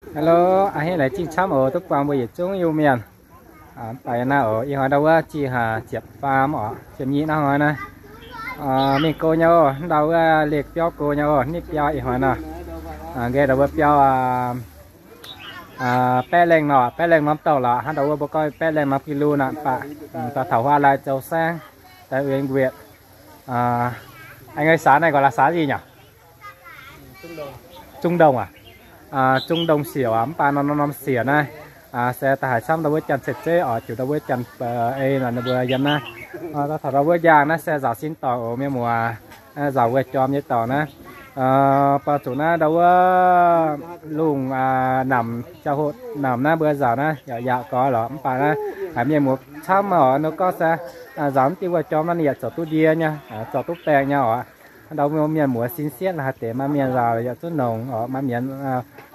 Hello, a'hneiv laengz zingh camv oc, duqv buangh mbuo yietc zungv Iu-Mienh. Mv baac naaiv oc, ih hnoi ndau wuov Ji Haa ziepc faam oc, ziepc nyeic naaiv hnoi naaiv. Mingh go nyei oc, ndau wuov leih biauv go nyei oc, nitv biauv ih hnoi nor. Nqe ndau wuov biauv baeqv lengh nor, baeqv lengh norm douh lorqc, hnangv ndau wuov mbuo gorngv baeqv lengh norm ki-lu nor, mv baac daaih taux huaav Lai Châu saengv, Tân Uyên huyện. Anh ơi, xã này gọi là xã gì nhỉ? Trung Đông à? Trung Đông siec oc, mv baac norm norm siec naaiv se da'haiz camv ndau wuov Janx-Zeiv zeiv oc, ziouc ndau wuov Janx-Beiv ei nor ninh mbuo yiem naaiv. Daaih taux ndau wuov njaangh naaiv se nzaaux sin dorngx oc mienh muoz. Nzaaux wuov jorm nyei dorngx naaiv. Baac zuqc naaiv ndau wuov lungh namx, jauv-hoqc namx naaiv mbuo nzaaux naaiv yaac yaac goix lorqc, mv baac naaiv haiz mienh muoz camv oc, ninh gorngv se nzaaux mv diuh wuov jorm naaiv ninh yaac zoux duqv ndie nyei, zoux duqv baengh nyei oc. Ndau wuov mienh muoz sin sietv la'haaix deix maaih mienh nzaaux yaac zunv longx oc, maaih mienh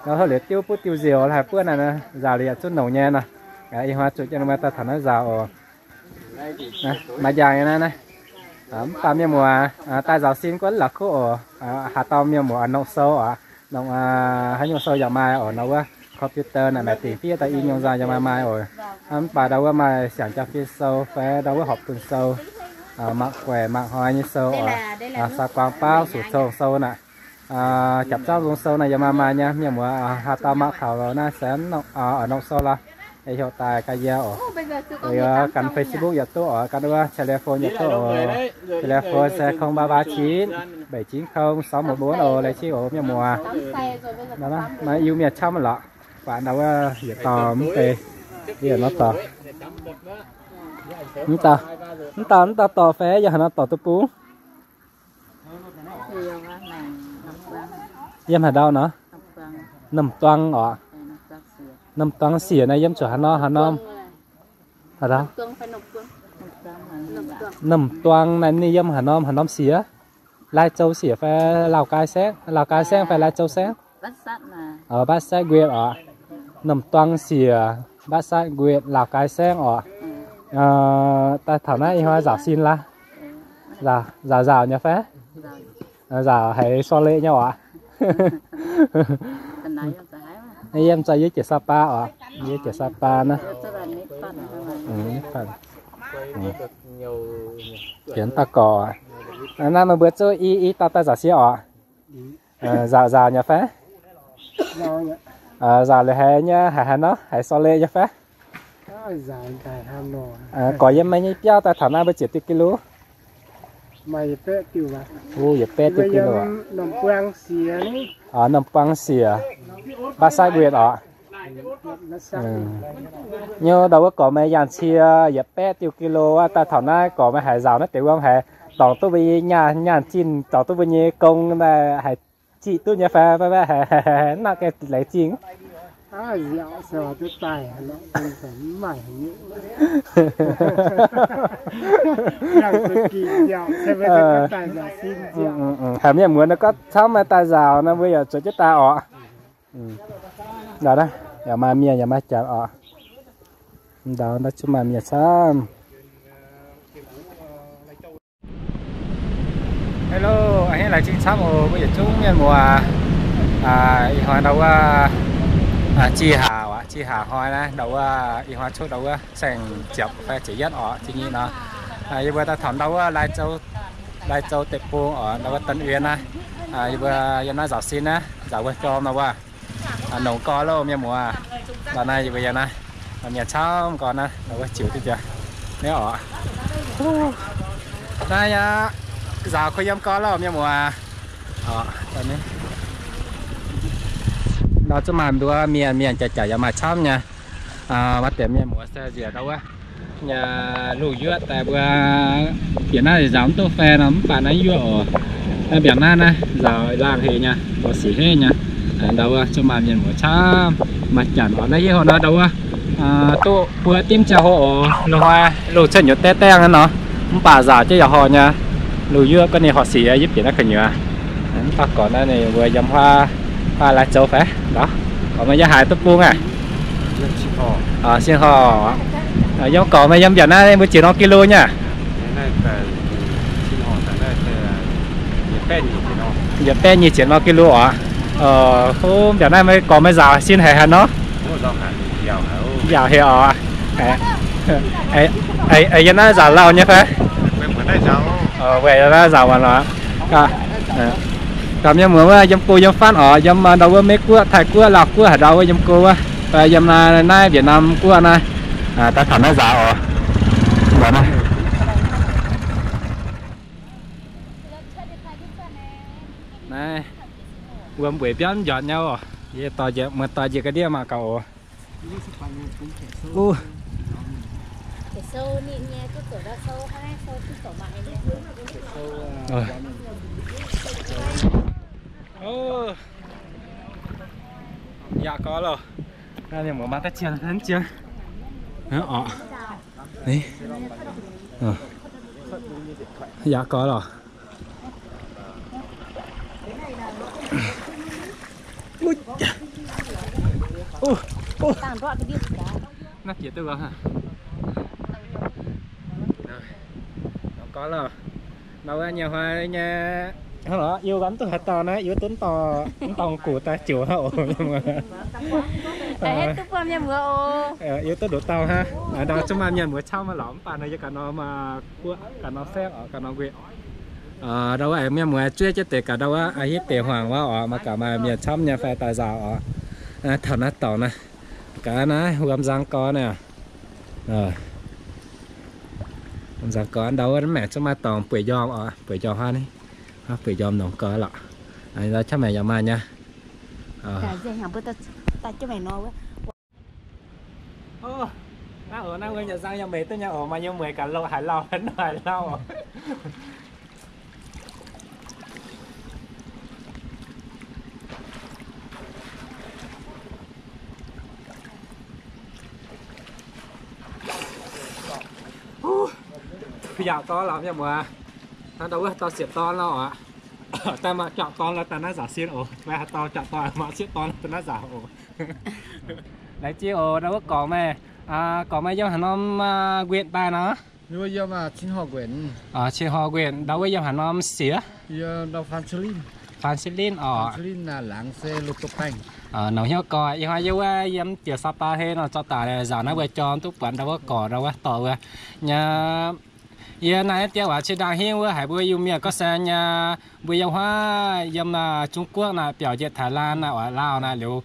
nor heuc liuz diuv buov diuh nzioux la'haaix buonv naaiv nzaaux liuz yaac zunv longx nyei nor. Ih hnoi zuqc jienv ninh mbuo daaih taux naaiv nzaaux oc. Maaih njaangh nyei naaiv. Mv baac mienh muoz daaih nzaaux sin gunv la'kuqv oc. Haaix dauh mienh muoz nongc sou oc, nongc haaix nyungc sou yaac maaih oc, ndau wuov computer naaic maaih dingc fiev daaih i nyungc nzaaux yaac maaih maaih oc. Mv baac ndau wuov maaih siangx jaa-fin sou fai ndau wuov horpc bun sou, mangc guaix mangc hnoi nyei sou oc, saa guang baauv, sux cong sou naaic, japc zauv nzung sou naaic yaac maaih maaih nyei. Mienh muoz haaix dauh mangc taux naaiv se nongc sou lorqc, heuc daaih gan yie oc. Gan Facebook yaac duqv oc, gan wuov telephone yaac duqv oc. Telephone se không ba ba chín bảy chín không sáu một bốn oc, laengz zingh oc mienh muoz. Maaih Iu-Mienh camv lorqc. Baac ndau wuov yietc dorh mv bei, yietc norm dorh. Mv dauh, mv dauh, mv dauh dorh fai yiem haaix nor dorh duqv bung? Yiem haaix ndau nor? Norm Duang oc. Norm Duang siec naaiv yiem zuqc haaix nor haaix norm? Haaix ndau? Norm Duang naaiv ninh yiem haaix norm haaix norm siec? Lai Châu siec fai Lào Cai saengv? Lào Cai saengv fai Lai Châu saengv? Bát Sát huyện oc. Norm Duang siec, Bát Sát huyện, Lào Cai saengv oc. Daaih taux naaiv ih hnoi nzaaux sin laac? Nzaaux, nzaaux nyei fai? Nzaaux haiz so leih nyei oc. Yiem zoi yie jiex Sapa oc. Yie jiex Sapa naaiv. Jiex daaih gorx. Naaiv meih mbuo zuqv i, i dauh daaih nzaaux sin oc. Nzaaux, nzaaux nyei fai? Nzaaux liuz haiz nyei, haiz haaix nor, haiz so leih nyei fai? Gorx yiem meih nyei biauv daaih taux naaiv mbuo ziepc diuh ki-lu? Yietc baeqv diuh ki-lu. Norm Buang siec, Bát Sát huyện oc. Nyei ndau wuov gorx meih yangh cie yietc baeqv diuh ki-lu daaih taux naaiv, gorx meih haiz nzaaux naaiv deix wuom haiz dorngc duqv mbuo nyei nyaanh, nyaanh zinh, dorngc duqv mbuo nyei gong, haiz ziqc duqv nyei fai, haiz, haiz, haiz nangv gengh leiz zingh. Haiz mienh muoz nor gorngv camv maaih daaih nzaaux nor, mbuo yaac zuotc jienv daaih oc. Ndau naaiv yaac maaih mienh yaac maaih janx oc. Ndau naaiv zungv maaih mienh camv. Hello, a'hneiv laengz zingh camv oc, mbuo yietc zungv mienh muoz. Ih hnoi ndau wuov Ji Haa oc, Ji Haa hnoi naaiv ndau wuov ih hnoi cuotv ndau wuov saeng-ziepc fai ziepc yietv oc, ziepc nyeic nor. Yie mbuo daaih taux ndau wuov Lai Châu, Lai Châu deic-bung oc, ndau wuov Tân Uyên naaiv. Yie mbuo yiem naaiv nzaaux sin naaiv, nzaaux wuov jorm ndau wuov. Longc gorx loh mienh muoz. Ndau naaiv yie mbuo yiem naaiv, mienh camv gorx naaiv, ndau wuov ziux duqv jiex naaiv oc. Naaiv aqv, nzaaux kuh yiem gorx loh mienh muoz. Ndau zuqc maaih nduov mienh, mienh jaax jaax yaac maaih camv nyei. Maaih deix mienh muoz se njiec ndau wuov nyei lungh yuoqv daaih mbuo bieqc naaiv nzaaux mv duqv fai nor mv baac naaiv yuoqv oc. Naaiv mbiaauc naaiv naaiv nzaaux laangh haic nyei, lorz sic haic nyei. Ndau wuov zuqc maaih mienh muoz camv, maaih janx oc. Naaiv yie hoc nor ndau wuov duqv buo dimv ziangh hoc oc, lungh hnoi lungh cuotv nyuoz daev daengh nor, mv baac nzaaux jienv yaac horh nyei. Lungh yuoqv gorngv ninh horh sic yaac bieqc naaiv gu'nyuoz. Mv baac gorx naaiv ninh mbuo yiem huaav, huaav Lai Châu fai ndau, gorx meih yiem haaix deic-bung aqv? Sin horh. Yiem gorx meih yiem mbiaauc naaiv mbuo ziex norm ki-lu nyei? Yietc baeqv nyic ziepc norm ki-lu oc. Mbiaauc naaiv meih gorx meih nzaaux sin haiz haaix nor? Nzaaux haic oc. Yiem naaiv nzaaux lauh nyei fai? Weic naaiv nzaaux waac nor. Gaax mienh muoz wuov yiem go yiem fatv oc, yiem ndau wuov Meiv Guoqv, Taiv Guoqv, Laauh Guoqv haaix ndau wuov yiem go wuov, yiem naaiv Việt Nam Guoqv naaiv, daaih taux naaiv nzaaux oc. Naaiv wuom mbueic biauv njortv nyei oc. Yie dorh njiec, muoz-doic njiec ga'ndiev mangc gaax oc. Yaac gorx loh. Naaiv mienh muoz mangc daaih zien zien. Yaac gorx loh. Naaiv jiex duqv gorx. Gorx loh. Nor wuov nyei hnoi nyei, hnangv nor, yie mv duqv haaix dauh naaiv, yie duqv dorh, mv dorh gux daaih ziouc hnangv oc. Yie duqv nduqc dauh hnangv. Ndau zuqc maaih mienh muoz camv maiv lorqc, mv baac nor yie gaax nor guoqv, gaax nor saengv oc, gaax nor nquetc. Ndau wuov mienh muoz zuov jienv deix gaax ndau wuov, a'hitv deix hmuangx wuov oc, mangc gaax maaih mienh camv nyei fai daaih nzaaux oc. Taux naaiv dorngx naaiv, gaax naaiv wuom nzang gorx naaiv. Nzang gorx ndau wuov maengc zuqc maaih dorngx bueix njormh oc, bueix njormh hnangv, bueix njormh nongx gorx lorqc. Camv maengc yaac maaih nyei. Naaiv oc, naaiv wuov nzang yaac meix duqv nyei oc, maaih yiem mueiz gaax loz haaix lauh, haaix lauh. Yaac gorx lorqc mienh muoz. Hnangv ndau wuov haaix dauh sieqv dorn lorqc. Daaih mangc jangc dorn lorqc daaih naaiv nzaaux sin oc. Maiv haaix dauh jangc dorn, mangc sieqv dorn daaih naaiv nzaaux oc. Laengz zingh oc, ndau wuov gorx meih, gorx meih yiem haaix norm nquenc daaih nor? Chin Ho nquenc, ndau wuov yiem haaix norm siex? Faan Silin oc. Nongc hnyouv gorx, ih hnoi yie wuov yiem jiex Sapa hei nor, zorqv daaih nzaaux naaiv mbuo jorm duqv buatc ndau wuov gorx ndau wuov dorh wuov nyei. Yie naaiv diev waac ciex ndaangc hingv wuov haiz mbuo Iu-Mienh gorngv se nyei, mbuo yiem huaav yiem Zungv Guoqv naaic biaux njiec Taiv Lan naaic oc, Laauh naaic liuz,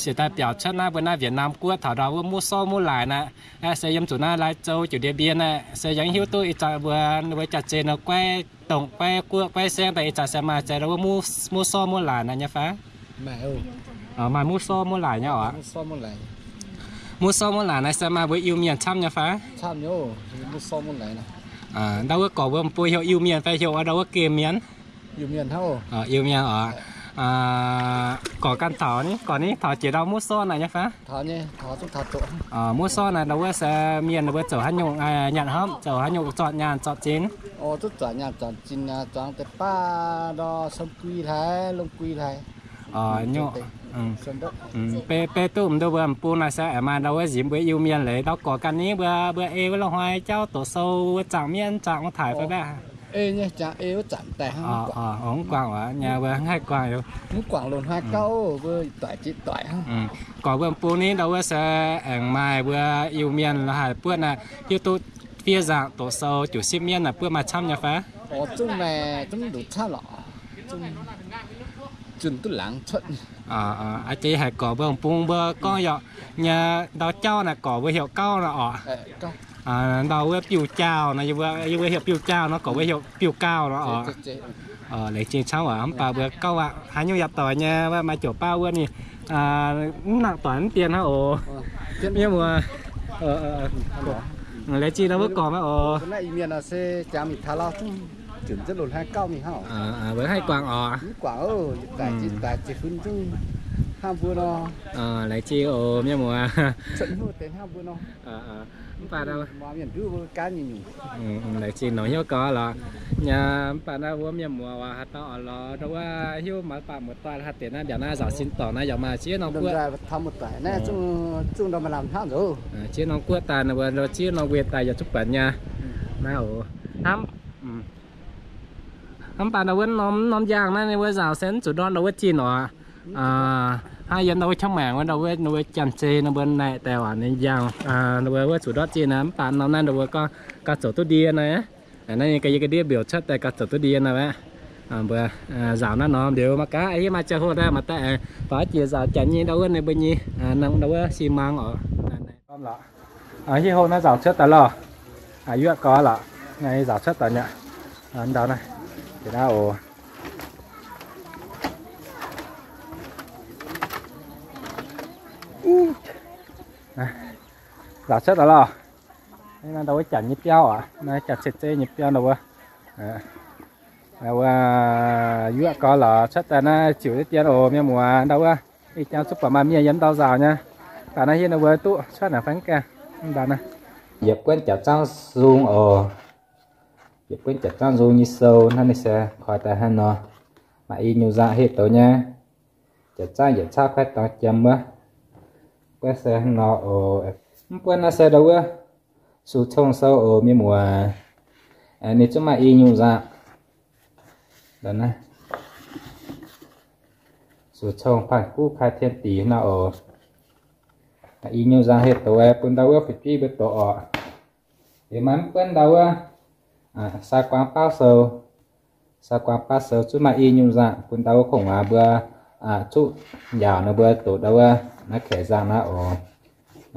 siec daaih biaux cuotv naaiv mbuo naaiv Việt Nam Guoqv taux ndau wuov muv sov muv laaix naaic, se yiem zuqc naaiv Lai Châu, Điện Biên naaic, se yaac hiuv duqv ih zanc mbuo, mbuo jaax-zinh nor guaiv dongh guaiv guoqv guaiv saengv daaih ih zanc se maaih se ndau wuov muv sov muv laaix naaic nyei fai? Maaih muv sov muv laaix nyei oc. Muv sov muv laaix naaiv se maaih mbuo Iu-Mienh camv nyei fai? Ndau wuov gorx mbuo mbuo heuc Iu-Mienh fai heuc ndau wuov geh mienh? Iu-Mienh oc. Gorx ganh taux ni, gorx ni taux jiex ndau muv sov naaic nyei fai? Muv sov naaic ndau wuov se mienh ninh mbuo zoux haaix nyungc nyanc hopv, zoux haaix nyungc zornc nyaanh zornc zinh? Beiv duqv mv duqv mbuo m'bung naaic se aengx maaih ndau wuov nzimx mbuo Iu-Mienh leiz ndau gorx ganh ni mbuo, mbuo ei wuov loz-hnoi jauv doqc sou wuov zaangc mienv zaangc wuov taaix fai mbaeqv? Mv guangc oc, nyei mbuo mv haih guangc. Gorx mbuo m'bung ni ndau wuov se aengx maaih mbuo Iu-Mienh la'haih buotv naaic hiuv duqv fiev nzaangc doqc sou juqc sipv mienv naaic buotv maaih camv nyei fai? Aa, jiex haic gorx mbuo m'bung mbuo gorngv yaac nyei ndau jauv naaic gorx mbuo heuc gauv nor oc. Ndau wuov biuv jaauh nor, yie mbuo heuc biuv jaauh nor, gorx mbuo heuc biuv gauh nor oc. Laengz zingh camv oc, mv baac mbuo gauh aqv, haaix nyungc yaac doic nyei, maaih joux baav wuov ninh mv nangc doic mv dien hnangv oc. Mienh muoz, laengz zingh ndau wuov gorx maiv oc. Mbuo haih guangc oc. Laengz zingh oc mienh muoz. Mv baac laengz zingh nongc hnyouv gorx lorqc. Nyei mv baac naaiv wuov mienh muoz waac haaix dauh oix lorz ndau wuov hiuv mangc baac muoz-doic haaix deix naaiv mbiaauc naaiv nzaaux sin dorngx naaiv yaac maaih ziex norm guoqv. Ziex norm guoqv daaih, ninh mbuo ziex norm nquenc daaih yaac zuqc buatc nyei. Naaiv oc. Hnamv, mv baac ndau wuov norm, norm njang naaiv ninh mbuo nzaaux se mv zuqc ndortv ndau wuov zinh oc. Hnangv yiem ndau wuov qangv maengc wuov, ndau wuov, ndau wuov janx-zei ninh mbuo naaic daaih waac ninh njang, ndau wuov, wuov zuqc ndortv zinh naaiv, mv baac norm naaiv ndau wuov gauh zoux duqv ndie naaiv. Naaiv yie gaax yie ga'ndiev mbiouc cuotv daaih gauh zoux duqv ndie naaiv aqv. Mbuo nzaaux naaiv norm liuz mangc gaax, yie maaih ziangh hoc daaih maaih daaih faaux jiex nzaaux janx nyei ndau wuov ninh mbuo nyei, ndau wuov xi mangc oc. Hiuv hoc naaiv nzaaux cuotv daaih lorh. Yuoqv gau lorqc, naaiv nzaaux cuotv daaih mi'aqv. Ndau naaiv, naaiv oc. Nzaaux cuotv daaih lorh. Naaiv ndau wuov janx nyei biauv aqv, naaiv janx-zei-zei nyei biauv ndau wuov. Wuov, yuoqv gau lorqc, cuotv daaih naaiv ziouc deix dien oc mienh muoz ndau wuov. Ih jangx zungv buatc maaih mienh yiem ndau nzaaux nyei. Baac naaiv hiuv ninh mbuo duqv cuotv naaic fai mv gaengh. Mv baac naaiv yietc buonv jaax zangv nzung oc. Yietc buonv jaax zangv nzung nyei sou hnangv naaiv se koi daaih hnangv nor. Maaih i nyungc nzangc heh douz nyei. Jaax zangv yietc caqv kuaaiv dorngx jiem wuov. Buonv se hnangv nor oc. Mv buonv naaiv se ndau wuov suc cong sou oc mienh muoz. Ninh zungv maaih i nyungc nzangc. Suc cong panh guv kai tien dix nor oc. I nyungc nzangc heh douz bun ndau wuov fu'jueiv mbuo doqc oc. Liuz maaih mv buonv ndau wuov sai guaang baav sou. Sai guaang baav sou zungv maaih i nyungc nzangc bun ndau wuov kungx waac mbuo zuqv njaaux ninh mbuo doqc ndau wuov naaiv kaeqv nzangc naaiv oc.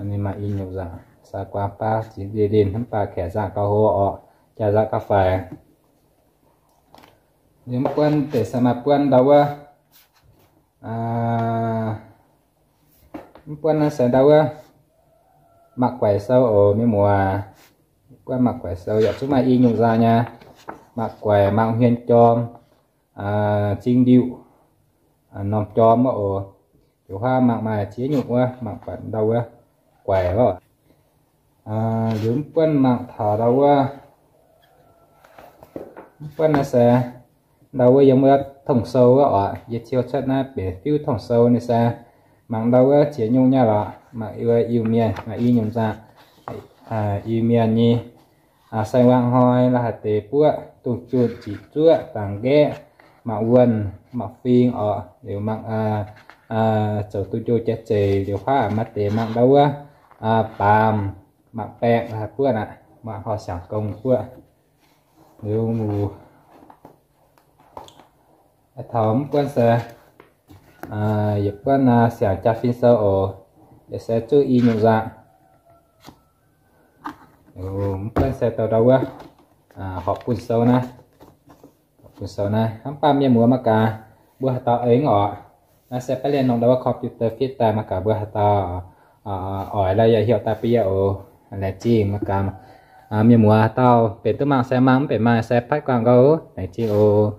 Ninh maaih i nyungc nzangc, sai guaang baav ziex ndie linh, mv baac kaeqv nzangc gauh hlo oc, jaax nzangc gauh faix. Liuz mv buonv deix se maaih buonv ndau wuov, mv buonv naaiv se ndau wuov mangc guaix sou oc mienh muoz. Buonv mangc guaix sou yaac zungv maaih i nyungc nzangc nyei. Mangc guaix, mangc hmien jorm, zing ndiuh, norm jorm wuov oc. Liuz huaav mangc maaih ziex nyungc wuov, mangc buatc ndau wuov guaix wuov. Liuz mv buonv mangc taux ndau wuov, mv buonv naaiv se ndau wuov yiem wuov tong sou wuov oc. Yie ciou cuotv naaiv benx fiuv tong sou ninh se mangc ndau wuov ziex nyungc nyei lorqc. Mangc wuov Iu-Mienh maaih i nyungc nzangc. Iu-Mienh nyei sai-wangv hnoi, la'haaix deix buoqv, dungz junh, ziqc zuoqv, dangx nqaeqv, mangc wuonh, mangc fing oc. Liuz mangc zoux duqv njoux jaax zeiz. Liuz huaav maaih deix mangc ndau wuov baamz, mangc baeqc, la'haaix buoqv aqv, mangc horh siangx gong buoqv. Liuz taux mv buonv se yietc buonv siangx jaa-fin sou oc. Yietc se zuqv i nyungc nzangc. Mv buonv se douh ndau wuov horpc bunh sou naaiv. Horpc bunh sou naaiv hnangv, mv baac mienh muoz mangc gaax mbuo haaix dauh aengx oc. Naaiv se baav lienh nongh ndau wuov computer fit daaih, mangc gaax mbuo haaix dauh oix lorz yaac heuc daaih bun yie oc. Laengz zingh mangc gaax. Mienh muoz haaix dauh benx duqv mangc se mangc, mv benx mangc se patv guangc gau. Laengz zingh oc.